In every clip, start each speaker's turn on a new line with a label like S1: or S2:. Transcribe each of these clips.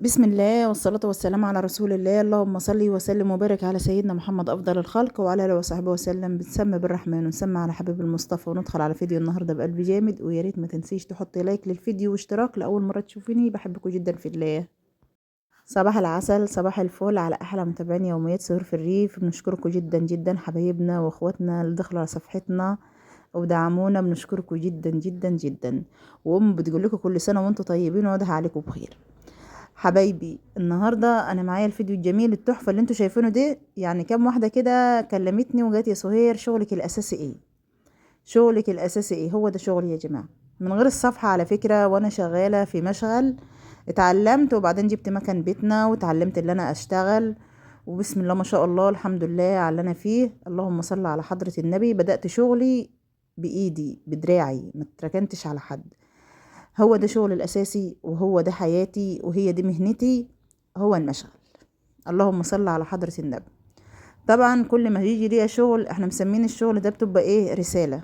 S1: بسم الله والصلاة والسلام على رسول الله. اللهم صل وسلم وبارك على سيدنا محمد أفضل الخلق وعلى آله وصحبه وسلم. بنسمي بالرحمن ونسمي على حبيب المصطفى، وندخل على فيديو النهارده بقلب جامد. ويا ريت ما تنسيش تحطي like للفيديو واشتراك لأول مرة تشوفيني. بحبكم جدا في الله. صباح العسل، صباح الفل على أحلى متابعين يوميات سهور في الريف. بنشكركم جدا جدا حبايبنا واخواتنا اللي دخلوا على صفحتنا ودعمونا، بنشكركم جدا جدا جدا. وام بتقول لكم كل سنة وانتم طيبين وواضح عليكم بخير. حبايبي النهارده انا معايا الفيديو الجميل التحفة اللي انتوا شايفينه ده. يعني كام واحدة كده كلمتني وجات يا سهير شغلك الاساسي ايه؟ شغلك الاساسي ايه؟ هو ده شغلي يا جماعة، من غير الصفحة على فكرة. وانا شغالة في مشغل اتعلمت، وبعدين جبت مكان بيتنا وتعلمت اللي انا اشتغل، وبسم الله ما شاء الله الحمد لله على اللي انا فيه. اللهم صل على حضره النبي. بدات شغلي بايدي بدراعي، ما اتركنتش على حد. هو ده شغل الأساسي، وهو ده حياتي، وهي دي مهنتي، هو المشغل. اللهم صل على حضرة النبي. طبعا كل ما يجي ليا شغل، احنا مسمين الشغل ده بتبقى ايه؟ رسالة.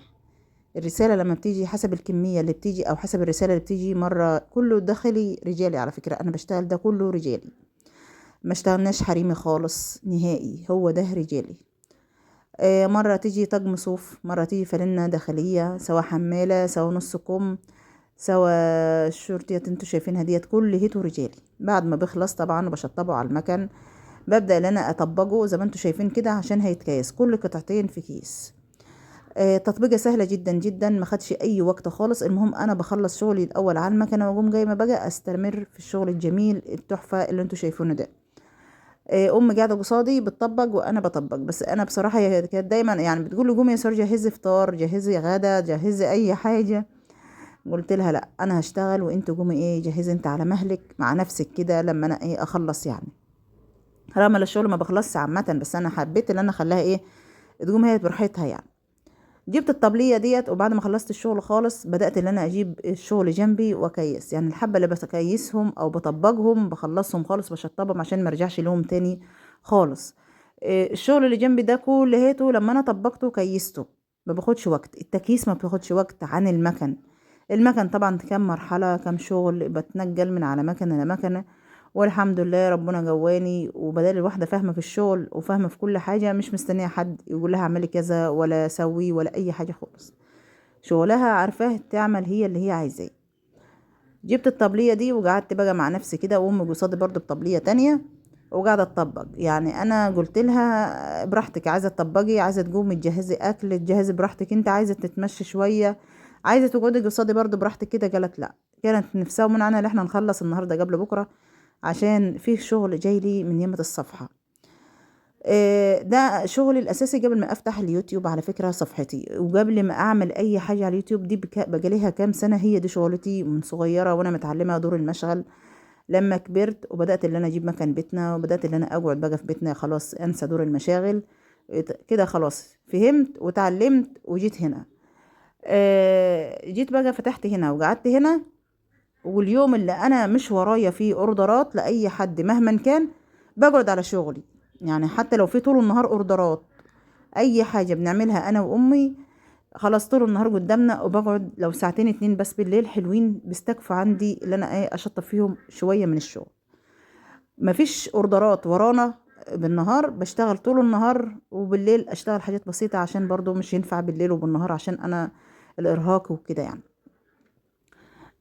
S1: الرسالة لما بتيجي حسب الكمية اللي بتيجي او حسب الرسالة اللي بتيجي مرة، كله داخلي رجالي على فكرة. انا بشتغل ده كله رجالي، ما اشتغلناش حريمي خالص نهائي، هو ده رجالي. مرة تيجي طقم صوف، مرة تيجي فانلة داخلية، سواء حمالة سواء نص كم سوا الشورتيات انتوا شايفينها ديت، كل هيتو رجالي. بعد ما بيخلص طبعا وبشطبه على المكن، ببدا ان انا اطبقه زي ما انتوا شايفين كده عشان هيتكيس كل قطعتين في كيس. تطبيقه سهلة جدا جدا، ما خدش اي وقت خالص. المهم انا بخلص شغلي الاول على المكنه واقوم جاية بقى استمر في الشغل الجميل التحفة اللي انتوا شايفينه ده. امي قاعدة قصادي بتطبق وانا بطبق، بس انا بصراحة هي كانت دايما يعني بتقول لي قومي يا ساره جهزي فطار، جهزي غدا، جهزي اي حاجة. قلت لها لا انا هشتغل وانت قومي ايه جهزي انت على مهلك مع نفسك كده لما انا ايه اخلص. يعني رغم الشغل ما بخلصش عامة، بس انا حبيت ان انا اخليها ايه تقوم هي براحتها. يعني جبت الطبلية ديت، وبعد ما خلصت الشغل خالص بدات ان انا اجيب الشغل جنبي واكيس. يعني الحبة اللي بكيسهم او بطبقهم بخلصهم خالص، بشطبهم عشان ما ارجعش لهم تاني خالص. الشغل اللي جنبي ده كل هاته لما انا طبقته كيسته، ما باخدش وقت. التكييس ما بياخدش وقت عن المكن. المكن طبعا كم مرحلة كم شغل، بتنجل من على مكنة لمكنة، والحمد لله ربنا جواني. وبدال الواحدة فاهمة في الشغل وفاهمة في كل حاجة، مش مستنية حد يقول لها اعملي كذا ولا سوي ولا اي حاجة خالص. شغلها عارفاه تعمل هي اللي هي عايزاه. جبت الطبلية دي وقعدت بقى مع نفسي كده، وامي قصادي برضو بطبلية تانية وقاعدة تطبق. يعني انا قلت لها براحتك، عايزة تطبقي، عايزة تقومي تجهزي اكل تجهزي براحتك، انت عايزة تتمشي شوية، عايزه تقعدي قصادي برضو براحتك كده. قالت لا، كانت نفسها ومنعنا ان احنا نخلص النهارده قبل بكره عشان فيه شغل جاي لي من يمه الصفحة. ده شغلي الاساسي قبل ما افتح اليوتيوب على فكرة صفحتي، وقبل ما اعمل اي حاجة على اليوتيوب دي بقاليها كام سنة. هي دي شغلتي من صغيرة وانا متعلمة دور المشغل. لما كبرت وبدات ان انا اجيب مكان بيتنا، وبدات ان انا اقعد بقى في بيتنا، خلاص انسى دور المشاغل كده، خلاص فهمت وتعلمت وجيت هنا. جيت بقى فتحت هنا وقعدت هنا. واليوم اللي انا مش ورايا فيه اوردرات لاي حد مهما كان بقعد على شغلي. يعني حتى لو في طول النهار اوردرات اي حاجة بنعملها انا وامي، خلاص طول النهار قدامنا، وبقعد لو ساعتين اتنين بس بالليل حلوين بيستكفوا عندي اللي انا ايه اشطب فيهم شوية من الشغل. مفيش اوردرات ورانا بالنهار، بشتغل طول النهار، وبالليل اشتغل حاجات بسيطة عشان برضو مش ينفع بالليل وبالنهار عشان انا الارهاق وكده. يعني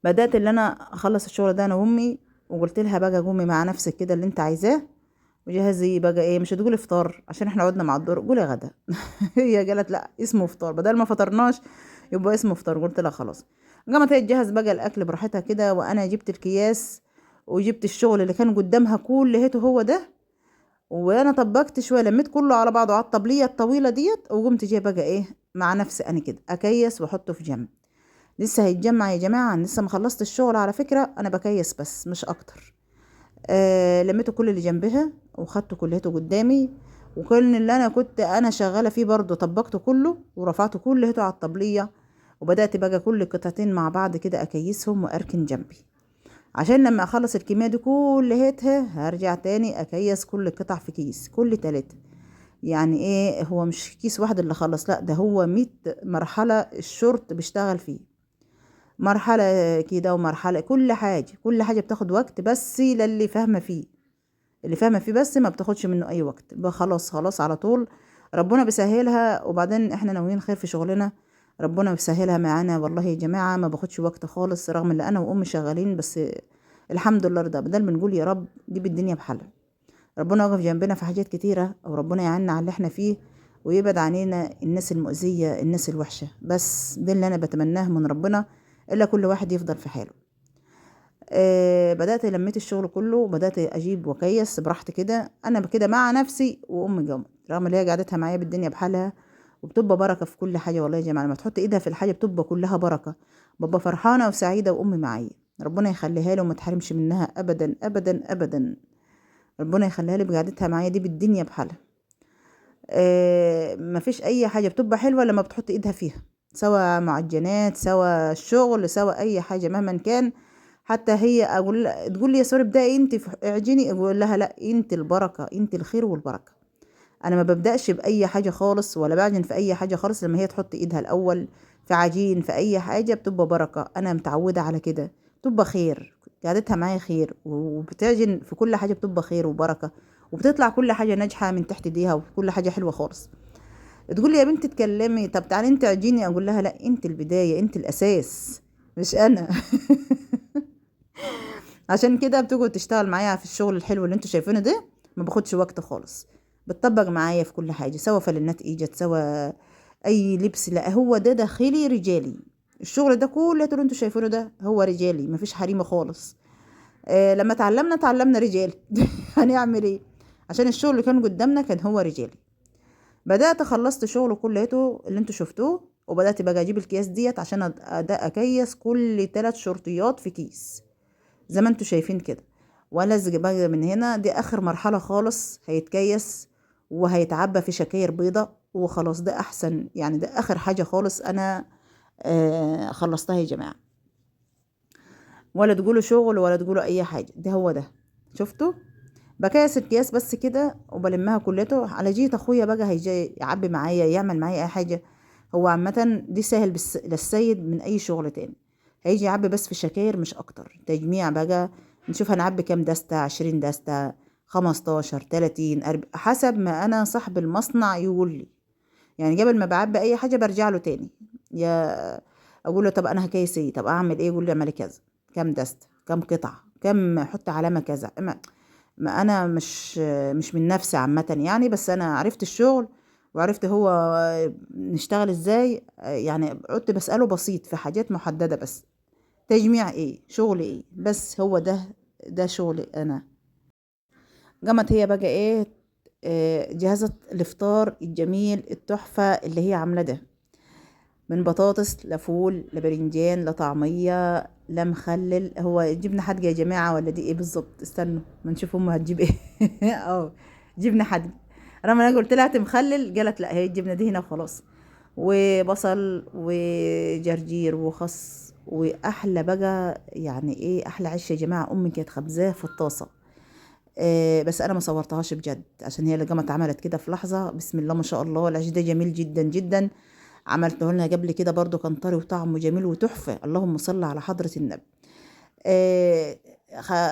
S1: بدات ان انا اخلص الشغل ده انا وامي، وقلت لها بقى قومي مع نفسك كده اللي انت عايزاه وجهزي بقى ايه، مش هتقولي فطار عشان احنا قعدنا مع الدور، قولي غدا. هي قالت لا اسمه فطار، بدل ما فطرناش يبقى اسمه فطار. قلت لها خلاص. قامت هي تجهز بقى الاكل براحتها كده، وانا جبت الكياس وجبت الشغل اللي كان قدامها كل هيته هو ده، وانا طبقت شوية لميت كله على بعضه على الطبلية الطويلة ديت، وقمت جاية بقى ايه مع نفسي انا كده اكيس واحطه في جنب. لسه هيتجمع يا جماعة، لسه ما خلصت الشغل على فكرة، انا بكيس بس مش اكتر. لميته كل اللي جنبها وخدته كلته قدامي، وكل اللي انا كنت انا شغالة فيه برضو طبقته كله ورفعته كلته على الطبلية، وبدات بقى كل قطعتين مع بعض كده اكيسهم واركن جنبي، عشان لما اخلص الكمية دي كلها هرجع تاني اكيس كل قطع في كيس، كل 3. يعني ايه، هو مش كيس واحد اللي خلص، لا ده هو 100 مرحلة الشورت بيشتغل فيه. مرحلة كده ومرحلة، كل حاجة، كل حاجة بتاخد وقت، بس للي فاهمه فيه، اللي فاهمه فيه بس ما بتاخدش منه اي وقت، خلاص خلاص على طول ربنا بيسهلها. وبعدين احنا ناويين خير في شغلنا، ربنا بيسهلها معانا والله يا جماعة، ما باخدش وقت خالص، رغم ان انا وامي شغالين، بس الحمد لله رضا. بدل ما نقول يا رب جيب الدنيا بحالها، ربنا واقف جنبنا في حاجات كتيرة، او ربنا يعيننا على اللي احنا فيه، ويبعد عنينا الناس المؤذية، الناس الوحشة. بس ده اللي انا بتمناه من ربنا، الا كل واحد يفضل في حاله. بدأت لميت الشغل كله، وبدأت اجيب وكيس براحتي كده، انا كده مع نفسي وامي جنبي، رغم اللي هي قعدتها معايا بالدنيا بحالها، وبتبقى بركة في كل حاجة والله يا جماعة. لما تحط ايدها في الحاجة بتبقى كلها بركة، ببقى فرحانة وسعيدة وامي معايا، ربنا يخليها لي وما تحرمش منها ابدا ابدا ابدا، ربنا يخليها لي بقعدتها معايا دي بالدنيا بحالها. مفيش اي حاجة بتبقى حلوة لما بتحط ايدها فيها، سواء معجنات، سواء الشغل، سواء اي حاجة مهما كان. حتى هي تقول لي يا سوري ابدأي انت اعجني، اقول لها لا، انت البركة، انت الخير والبركة. انا ما ببدأش باي حاجة خالص، ولا بعجن في اي حاجة خالص، لما هي تحط ايدها الاول في عجين في اي حاجة بتبقى بركة. انا متعوده على كده، بتبقى خير، قعدتها معايا خير، وبتعجن في كل حاجة بتبقى خير وبركة، وبتطلع كل حاجة ناجحة من تحت ايديها، وكل حاجة حلوة خالص. تقول لي يا بنتي اتكلمي، طب تعالي انت اعجني، اقول لها لا، انت البداية، انت الاساس، مش انا. عشان كده بتقعد تشتغل معايا في الشغل الحلو اللي انتوا شايفينه ده، ما باخدش وقت خالص، بتطبق معايا في كل حاجة، سواء فلنات ايجت، سواء اي لبس. لا هو ده داخلي رجالي، الشغل ده كله اللي انتوا شايفينه ده هو رجالي، مفيش حريمه خالص. لما اتعلمنا اتعلمنا رجالي. هنعمل ايه؟ عشان الشغل اللي كان قدامنا كان هو رجالي. بدأت خلصت شغله كليته اللي انتوا شفتوه، وبدأت بقى اجيب الكياس ديت عشان اكيس كل 3 شرطيات في كيس زي ما انتوا شايفين كده، والزق بقى من هنا. دي اخر مرحلة خالص، هيتكيس وهيتعبى في شكاير بيضة وخلاص. ده احسن يعني، ده اخر حاجة خالص انا خلصتها يا جماعة. ولا تقولوا شغل ولا تقولوا اي حاجة، ده هو ده. شفتوا؟ بكيس الكياس بس كده وبلمها كلته. على جيت اخويا بقى هيجي يعبي معايا، يعمل معايا اي حاجة. هو عامة دي سهل للسيد من اي شغل تاني، هيجي يعبي بس في شكاير مش اكتر. تجميع بقى نشوف هنعبي كام دستة، 20 دستة، 15، 30، 40، حسب ما انا صاحب المصنع يقول لي. يعني قبل ما بعبي اي حاجة برجع له تاني، يا اقول له طب انا هكيس ايه، طب اعمل ايه، يقول لي اعملي كذا، كام دستة، كام قطعة، كام، حط علامة كذا. ما انا مش من نفسي عامة يعني، بس انا عرفت الشغل وعرفت هو نشتغل ازاي، يعني قعدت بسأله بسيط في حاجات محددة بس، تجميع ايه، شغل ايه، بس هو ده شغلي انا. قامت هي بقى ايه، جهازة الافطار الجميل التحفة اللي هي عاملة ده، من بطاطس لفول لبرنجان لطعمية لمخلل. هو جبنة حدقة يا جماعة ولا دي ايه بالظبط؟ استنوا ما نشوف امها هتجيب ايه. جبنة حدقة، رغم انا قلت لها تمخلل قالت لا هي الجبنة دي هنا وخلاص. وبصل وجرجير وخس، واحلى بقى يعني ايه احلى عيش يا جماعة، امي كانت خبزاه في الطاسة. بس انا ما صورتهاش بجد عشان هي اللي قامت عملت كده في لحظة. بسم الله ما شاء الله، العيش ده جميل جدا جدا، عملته لنا قبل كده برضو، كان طري وطعمه جميل وتحفة. اللهم صل على حضرة النبي.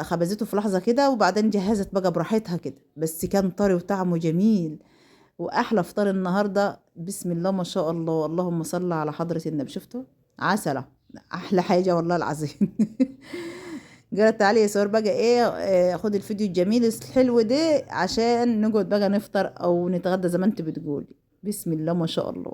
S1: خبزته في لحظة كده، وبعدين جهزت بقى براحتها كده، بس كان طري وطعمه جميل واحلى فطار النهارده. بسم الله ما شاء الله، اللهم صل على حضرة النبي. شفتوا عسلة، احلى حاجة والله العظيم. قالت تعالي يا سوار بقى ايه، خد الفيديو الجميل الحلو ده عشان نقعد بقى نفطر او نتغدى زي ما انت بتقولي. بسم الله ما شاء الله.